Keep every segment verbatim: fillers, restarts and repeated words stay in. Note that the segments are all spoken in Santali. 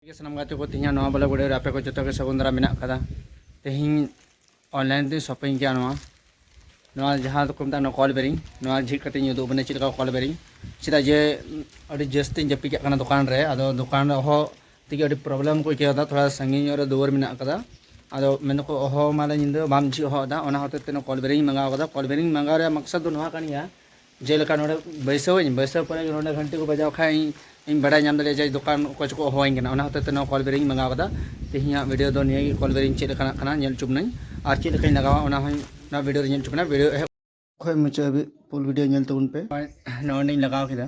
ᱴᱷᱤᱠ ᱜᱮᱭᱟ, ᱥᱟᱱᱟᱢ ᱜᱟᱛᱮ ᱠᱚ, ᱛᱮᱦᱮᱧᱟᱜ ᱱᱚᱣᱟ ᱵᱚᱞᱚᱜ ᱵᱷᱤᱰᱤᱭᱳ ᱨᱮ ᱟᱯᱮ ᱠᱚ ᱡᱚᱛᱚ ᱜᱮ ᱥᱟᱹᱜᱩᱱ ᱫᱟᱨᱟᱢ ᱢᱮᱱᱟᱜ ᱠᱟᱫᱟ᱾ ᱛᱮᱦᱮᱧ ᱚᱱᱞᱟᱭᱤᱱ ᱛᱮᱧ ᱥᱚᱯᱤᱝ ᱠᱮᱜᱼᱟ ᱱᱚᱣᱟ, ᱱᱚᱣᱟ ᱡᱟᱦᱟᱸ ᱫᱚᱠᱚ ᱢᱮᱛᱟᱜᱼᱟ ᱱᱚᱣᱟ ᱠᱚᱞ ᱵᱮᱨᱤᱝ, ᱱᱚᱣᱟ ᱡᱷᱤᱡ ᱠᱟᱛᱮᱧ ᱩᱫᱩᱜ ᱟᱵᱚᱱᱟ ᱪᱮᱫ ᱞᱮᱠᱟ ᱠᱚᱞ ᱵᱮᱨᱤᱝ᱾ ᱪᱮᱫᱟᱜ ᱡᱮ ᱟᱹᱰᱤ ᱡᱟᱹᱥᱛᱤᱧ ᱡᱟᱹᱯᱤᱫ ᱠᱟᱜ ᱠᱟᱱᱟ ᱫᱚᱠᱟᱱ ᱨᱮ, ᱟᱫᱚ ᱫᱚᱠᱟᱱ ᱨᱮ ᱦᱚᱦᱚ ᱛᱮᱜᱮ ᱟᱹᱰᱤ ᱯᱨᱚᱵᱞᱮᱢ ᱠᱚ ᱟᱹᱭᱠᱟᱹᱣ ᱮᱫᱟ, ᱛᱷᱚᱲᱟ ᱥᱟᱺᱜᱤᱧ ᱧᱚᱜ ᱨᱮ ᱫᱩᱣᱟᱹᱨ ᱢᱮᱱᱟᱜ ᱠᱟᱫᱟ᱾ ᱟᱫᱚ ᱢᱮᱱ ᱫᱟᱠᱚ ᱚᱦᱚ ᱢᱟᱞᱮ ᱧᱤᱫᱟᱹ ᱵᱟᱢ ᱡᱷᱤᱡ ᱦᱚᱦᱚ ᱮᱫᱟ, ᱚᱱᱟ ᱦᱚᱛᱮᱡ ᱛᱮ ᱱᱚᱣᱟ ᱠᱚᱞ ᱵᱮᱨᱤᱝ ᱤᱧ ᱢᱟᱸᱜᱟᱣ ᱠᱟᱫᱟ᱾ ᱠᱚᱞ ᱵᱮᱨᱤᱝ ᱢᱟᱸᱜᱟᱣ ᱨᱮᱭᱟᱜ ᱢᱟᱠᱥᱟᱫ ᱫᱚ ᱱᱚᱣᱟ ᱠᱟᱱ ᱜᱮᱭᱟ, ᱡᱮᱞᱮᱠᱟ ᱱᱚᱰᱮ ᱵᱟᱹᱭᱥᱟᱹᱣᱟᱹᱧ, ᱵᱟᱹᱭᱥᱟᱹᱣ ᱯᱚᱨᱮ ᱜᱮ ᱱᱚᱰᱮ ᱜᱷᱟᱱᱴᱤ ᱠᱚ ᱵᱟᱡᱟᱣ ᱠᱷᱟᱡ ᱤᱧ, ᱤᱧ ᱵᱟᱰᱟᱭ ᱧᱟᱢ ᱫᱟᱲᱮᱭᱟᱜᱼᱟ ᱡᱮ ᱫᱚᱠᱟᱱ ᱚᱠᱚᱭ ᱪᱚᱠᱚ ᱦᱚᱦᱚᱣᱟᱹᱧ ᱠᱟᱱᱟ᱾ ᱚᱱᱟ ᱦᱚᱛᱮᱡ ᱛᱮ ᱱᱚᱣᱟ ᱠᱚᱞ ᱵᱮᱨᱤᱝ ᱤᱧ ᱢᱟᱸᱜᱟᱣ ᱠᱟᱫᱟ᱾ ᱛᱮᱦᱮᱧᱟᱜ ᱵᱷᱤᱰᱤᱭᱳ ᱫᱚ ᱱᱤᱭᱟᱹ ᱜᱮ, ᱠᱚᱞ ᱵᱮᱨᱤᱝ ᱪᱮᱫ ᱞᱮᱠᱟᱱᱟᱜ ᱠᱟᱱᱟ ᱧᱮᱞ ᱦᱚᱪᱚ ᱵᱚᱱᱟᱹᱧ, ᱟᱨ ᱪᱮᱫ ᱞᱮᱠᱟᱧ ᱞᱟᱜᱟᱣᱟ ᱚᱱᱟ ᱦᱚᱸᱧ ᱱᱚᱣᱟ ᱵᱷᱤᱰᱤᱭᱳ ᱨᱮ ᱧᱮᱞ ᱦᱚᱪᱚ ᱵᱚᱱᱟ᱾ ᱵᱷᱤᱰᱤᱭᱳ ᱮᱦᱚᱵ ᱠᱷᱚᱡ ᱢᱩᱪᱟᱹᱫ ᱦᱟᱹᱵᱤᱡ ᱯᱷᱩᱞ ᱵᱷᱤᱰᱤᱭᱳ ᱧᱮᱞ ᱛᱟᱵᱚᱱ ᱯᱮ᱾ ᱱᱚᱜᱼᱚᱭ ᱱᱚᱜᱼᱚᱭ ᱞᱤᱧ ᱞᱟᱜᱟᱣ ᱠᱮᱫᱟ᱾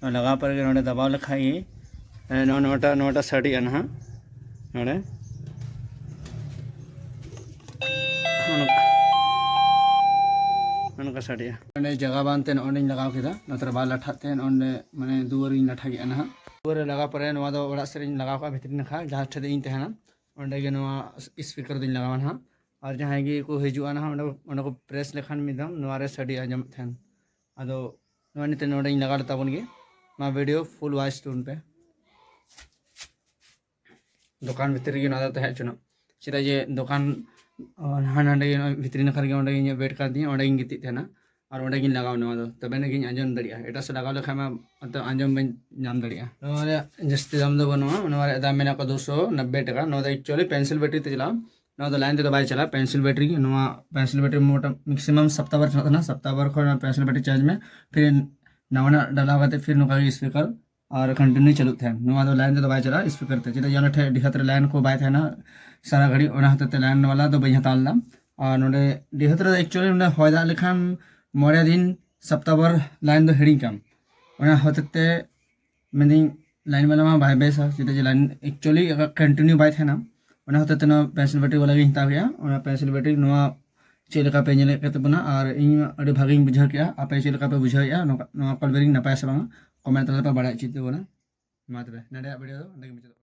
ᱱᱚᱣᱟ ᱞᱟᱜᱟᱣ ᱯᱚᱨᱮ ᱜᱮ ᱱᱚᱰᱮ ᱫᱟᱵᱟᱣ ᱞᱮᱠᱷᱟᱡ ᱜᱮ, ᱮ, ᱱᱚᱜᱼᱚ ᱱᱚᱣᱟᱴᱟᱜ, ᱱᱚᱣᱟᱴᱟᱜ ᱥᱟᱰᱮᱜᱼᱟ ᱱᱟᱦᱟᱜ᱾ ᱱᱚᱰᱮ ᱱᱚᱜᱼᱚ ᱱᱚᱝᱠᱟ ᱥᱟᱰᱮᱜᱼᱟ᱾ ᱱᱚᱰᱮ ᱡᱟᱭᱜᱟ ᱵᱟᱝᱛᱮ ᱱᱚᱜᱼᱚᱭ ᱞᱤᱧ ᱞᱟᱜᱟᱣ ᱠᱮᱫᱟ, ᱱᱚᱛᱮ ᱨᱮ ᱵᱟᱭ ᱞᱟᱴᱷᱟᱜ ᱛᱮ ᱱᱚᱰᱮ ᱢᱟᱱᱮ ᱫᱩᱣᱟᱹᱨ ᱤᱧ ᱞᱟᱴᱷᱟ ᱠᱮᱫᱼᱟ ᱱᱟᱦᱟᱜ᱾ ᱫᱩᱣᱟᱹᱨ ᱨᱮ ᱞᱟᱜᱟᱣ ᱯᱚᱨᱮ ᱱᱚᱣᱟ ᱫᱚ ᱚᱲᱟᱜ ᱥᱮᱫ ᱨᱤᱧ ᱞᱟᱜᱟᱣ ᱠᱟᱜᱼᱟ, ᱵᱷᱤᱛᱨᱤ ᱱᱟᱠᱷᱟ ᱡᱟᱦᱟᱸ ᱴᱷᱮᱡ ᱤᱧ ᱛᱟᱦᱮᱱᱟ, ᱚᱸᱰᱮ ᱜᱮ ᱱᱚᱣᱟ ᱥᱯᱤᱠᱟᱨ ᱫᱚᱧ ᱞᱟᱜᱟᱣᱟ ᱱᱟᱦᱟᱜ᱾ ᱟᱨ ᱡᱟᱦᱟᱸᱭ ᱜᱮ ᱠᱚ ᱦᱤᱡᱩᱜᱼᱟ ᱱᱟᱦᱟᱜ, ᱚᱸᱰᱮ, ᱚᱸᱰᱮ ᱠᱚ ᱯᱨᱮᱥ ᱞᱮᱠᱷᱟᱱ ᱢᱤᱫ ᱫᱚᱢ ᱱᱚᱣᱟ ᱨᱮ ᱥᱟᱰᱮ ᱟᱸᱡᱚᱢᱚᱜ ᱛᱟᱦᱮᱱ᱾ ᱟᱫᱚ ᱱᱚᱣᱟ ᱱᱤᱛᱚᱜ ᱱᱚᱰᱮᱧ ᱞᱟᱜᱟᱣ ᱞᱮ ᱛᱟᱵᱚᱱ ᱜᱮ, ᱱᱚᱣᱟ ᱵᱷᱤᱰᱤᱭᱳ ᱯᱷᱩᱞ ᱣᱟᱪ ᱛᱟᱵᱚᱱ ᱯᱮ᱾ ᱫᱚᱠᱟᱱ ᱵᱷᱤᱛᱨᱤ ᱨᱮᱜᱮ ᱱᱚᱣᱟ ᱫᱚ ᱛᱟᱦᱮᱸ ᱦᱚᱪᱚᱱᱚᱜ, ᱪᱮᱫᱟᱜ ᱡᱮ ᱫᱚᱠᱟᱱ, ᱚ, ᱦᱟᱸᱰᱮ ᱱᱟᱸᱰᱮ ᱜᱮ, ᱱᱚᱜᱼᱚᱭ ᱵᱷᱤᱛᱨᱤ ᱱᱟᱠᱷᱟ ᱨᱮᱜᱮ ᱚᱸᱰᱮ ᱜᱮ ᱤᱧᱟᱹᱜ ᱵᱮᱰ ᱠᱟᱱ ᱛᱤᱧᱟᱹ, ᱚᱸᱰᱮ ᱜᱤᱧ ᱜᱤᱛᱤᱡ ᱛᱟᱦᱮᱱᱟ᱾ ᱟᱨ ᱚᱸᱰᱮ ᱜᱤᱧ ᱞᱟᱜᱟᱣ ᱱᱚᱣᱟ ᱫᱚ, ᱛᱚᱵᱮ ᱟᱹᱱᱤᱡ ᱜᱤᱧ ᱟᱸᱡᱚᱢ ᱫᱟᱲᱮᱭᱟᱜᱼᱟ᱾ ᱮᱴᱟᱜ ᱥᱮᱫ ᱞᱟᱜᱟᱣ ᱞᱮᱠᱷᱟᱱ ᱢᱟ ᱚᱱᱛᱮ ᱟᱸᱡᱚᱢ ᱵᱟᱹᱧ ᱧᱟᱢ ᱫᱟᱲᱮᱭᱟᱜᱼᱟ᱾ ᱱᱚᱣᱟ ᱨᱮᱭᱟᱜ ᱡᱟᱹᱥᱛᱤ ᱫᱟᱢ ᱫᱚ ᱵᱟᱹᱱᱩᱜᱼᱟ, ᱱᱚᱣᱟ ᱨᱮᱭᱟᱜ ᱫᱟᱢ ᱢᱮᱱᱟᱜ ᱠᱚᱣᱟ ᱫᱩᱥᱚ ᱱᱚᱵᱵᱮ ᱴᱟᱠᱟ᱾ ᱱᱚᱣᱟ ᱫᱚ actually ᱯᱮᱱᱥᱤᱞ ᱵᱮᱴᱨᱤ ᱛᱮ ᱪᱟᱞᱟᱜᱼᱟ, ᱱᱚᱣᱟ ᱫᱚ ᱞᱟᱭᱤᱱ ᱛᱮᱫᱚ ᱵᱟᱭ ᱪᱟᱞᱟᱜᱼᱟ᱾ ᱯᱮᱱᱥᱤᱞ ᱵᱮᱴᱨᱤ, ᱱᱚᱣᱟ ᱯᱮᱱᱥᱤᱞ ᱵᱮᱴᱨᱤ ᱢᱚᱴᱟ ᱢᱮᱠᱥᱤᱢᱟᱢ ᱥᱟᱯᱛᱟ ᱵᱷᱚᱨ ᱪᱟᱞᱟᱜ ᱠᱟᱱᱟ, ᱥᱟᱯᱛᱟ ᱵᱷᱚᱨ ᱠᱷᱚᱱ ᱯᱮᱱᱥᱤᱞ ᱵᱮᱴᱨᱤ ᱪᱟᱨᱡᱽ ᱢᱮ, ᱯᱷᱤᱨ ᱱᱟᱣᱟᱱᱟᱜ ᱰᱟᱞᱟᱣ ᱠᱟᱛᱮ ᱯᱷᱤᱨ ᱱᱚᱝᱠᱟ ᱜᱮ ᱥᱯᱤᱠᱟᱨ ᱟᱨ ᱠᱚᱱᱴᱤᱱᱤᱭᱩ ᱪᱟᱹᱞᱩᱜ ᱛᱟᱦᱮᱱ᱾ ᱱᱚᱣᱟ ᱫᱚ ᱞᱟᱭᱤᱱ ᱛᱮᱫᱚ ᱵᱟᱭ ᱪᱟᱞᱟᱜᱼᱟ ᱥᱯᱤᱠᱟᱨ ᱛᱮ, ᱪᱮᱫᱟᱜ ᱡᱮ ᱚᱱᱟ ᱴᱷᱮᱡ ᱰᱤᱦᱟᱹᱛ ᱨᱮ ᱞᱟᱭᱤᱱ ᱠᱚ ᱵᱟᱭ ᱛᱟᱦᱮᱱᱟ ᱥᱟᱨᱟ ᱜᱷᱟᱹᱲᱤᱡ, ᱚᱱᱟ ᱦᱚᱛᱮᱡ ᱛᱮ ᱞᱟᱭᱤᱱ ᱵᱟᱞᱟ ᱫᱚ ᱵᱟᱹᱧ ᱦᱟᱛᱟᱣ ᱞᱮᱫᱟ᱾ ᱟᱨ ᱱᱚᱰᱮ ᱰᱤᱦᱟᱹᱛ ᱨᱮ actually ᱱᱚᱰᱮ ᱦᱚᱭ ᱫᱟᱜ ᱞᱮᱠᱷᱟᱱ ᱢᱚᱬᱮ ᱫᱤᱱ ᱥᱟᱯᱛᱟ ᱵᱷᱚᱨ ᱞᱟᱭᱤᱱ ᱫᱚ ᱦᱤᱲᱤᱧ ᱠᱟᱢ, ᱚᱱᱟ ᱦᱚᱛᱮᱡ ᱛᱮ ᱢᱮᱱᱫᱟᱹᱧ ᱞᱟᱭᱤᱱ ᱵᱟᱞᱟ ᱢᱟ ᱵᱟᱭ ᱵᱮᱥᱟ, ᱪᱮᱫᱟᱜ ᱡᱮ ᱞᱟᱭᱤᱱ actually ᱠᱚᱱᱴᱤᱱᱤᱭᱩ ᱵᱟᱭ ᱛᱟᱦᱮᱱᱟ᱾ ᱚᱱᱟ ᱦᱚᱛᱮᱡ ᱛᱮ ᱱᱚᱣᱟ ᱯᱮᱱᱥᱤᱞ ᱵᱮᱴᱨᱤ ᱵᱟᱞᱟ ᱜᱤᱧ ᱦᱟᱛᱟᱣ ᱠᱮᱜᱼᱟ᱾ ᱚᱱᱟ ᱯᱮᱱᱥᱤᱞ ᱵᱮᱴᱨᱤ ᱱᱚᱣᱟ ᱪᱮᱫ ᱞᱮᱠᱟ ᱯᱮ ᱧᱮᱞᱮᱫ ᱠᱟᱱ ᱛᱟᱵᱚᱱᱟ, ᱟᱨ ᱤᱧ ᱟᱹᱰᱤ ᱵᱷᱟᱜᱮᱧ ᱵᱩᱡᱷᱟᱹᱣ ᱠᱮᱜᱼᱟ᱾ ᱟᱯᱮ ᱪᱮᱫ ᱞᱮᱠᱟ ᱯᱮ ᱵᱩᱡᱷᱟᱹᱣᱮᱫᱼᱟ ᱱᱚᱝᱠᱟ, ᱱᱚᱣᱟ ᱠᱚᱞ ᱵᱮᱨᱤᱝ ᱱᱟᱯᱟᱭ ᱥᱮ ᱵᱟᱝᱟ, ᱠᱚᱢᱮᱱᱴ ᱛᱟᱞᱟ ᱯᱮ ᱵᱟᱲᱟᱭ ᱦᱚᱪᱚᱭ ᱛᱟᱵᱚᱱᱟ᱾ ᱢᱟ ᱛᱚᱵᱮ ᱱᱚᱰᱮᱭᱟᱜ ᱵᱷᱤᱰᱤᱭᱳ ᱫᱚ ᱚᱸᱰᱮ ᱜᱮ ᱢᱩᱪᱟᱹᱫᱚᱜ ᱠᱟᱱᱟ᱾